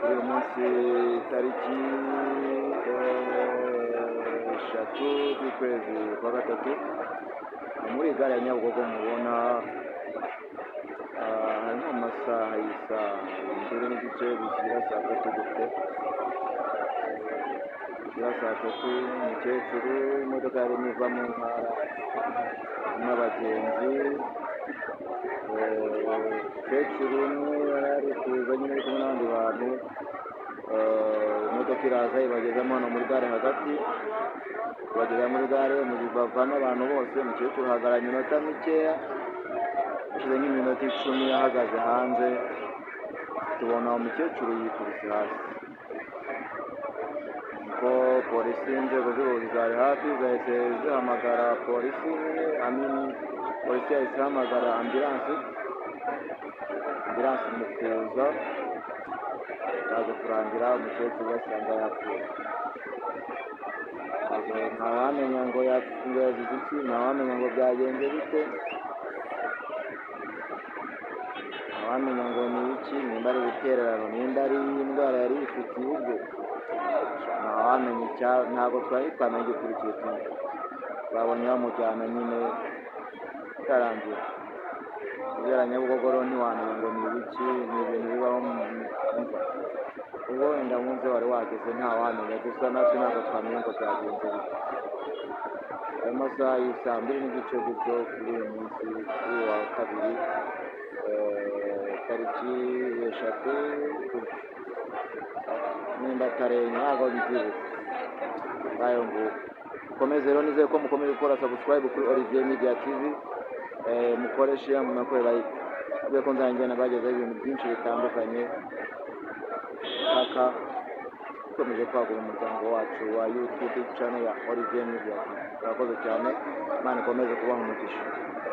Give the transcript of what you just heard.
Uyu munsi tariki 3 z'ukwezi kwa 3 muri gare ya Nyabugogo mubona harimo amasaha y'isaa 2:15 bishyira saa 3 gutyo, bishyira saa 3. Umukecuru imodoka yarimo iva mu ntara n'abagenzi, umukecuru umwe yari kuza nyine ari kumwe n'abandi bantu. Imodoka iraza ibagezamo hano muri gare hagati, ibageza muri gare bavamo abantu bose. Umukecuru ahagarara iminota mikeya, hashize nk'iminota 10 ahagaze hanze, tubona umukecuru yikubise hasi. Ko polisi, inzego z'ubuyobozi zari hafi zahise zihamagara polisi nyine, amini polisi yahise ihamagara ambilansi, ambilansi mu kuza yaje kurangira umukecuru basanga yapfuye. Ntawamenya ngo yazize iki, ntawamenya ngo byagenze bite, ntawamenya ngo ni iki, nimba ari ibitererano, nimba ari indwara yari yifitiye ubwe, ntawamenya ntabwo twari twamenya igikurikiye kimwe. Babonye bamujyana nyine byarangiye. Kubera Nyabugogo rero ntiwamenya ngo ni ibiki, ni ibintu bibaho mu mva. Ubwo wenda umunsi wari wageze ntawamenya, gusa natwe ntabwo twamenya ngo byagenze bite. Ayo masaha y'isaa 2:15 gutyo kuri uyu munsi, kuri uyu wa kabiri, tariki 3 gutyo, nimba atarenye ntabwo mbyibuka. Ngayo nguko. Mukomeze rero, nizeye ko mukomeje gukora subscribe kuri Olivier Media TV, mukore share, munakore like, kubera ko nzajya nabagezaho ibintu byinshi bitandukanye. Kaka dukomeje kwagura umuryango wacu wa YouTube channel ya Olivier Media TV. Murakoze cyane, Imana ikomeze kubaha umugisha.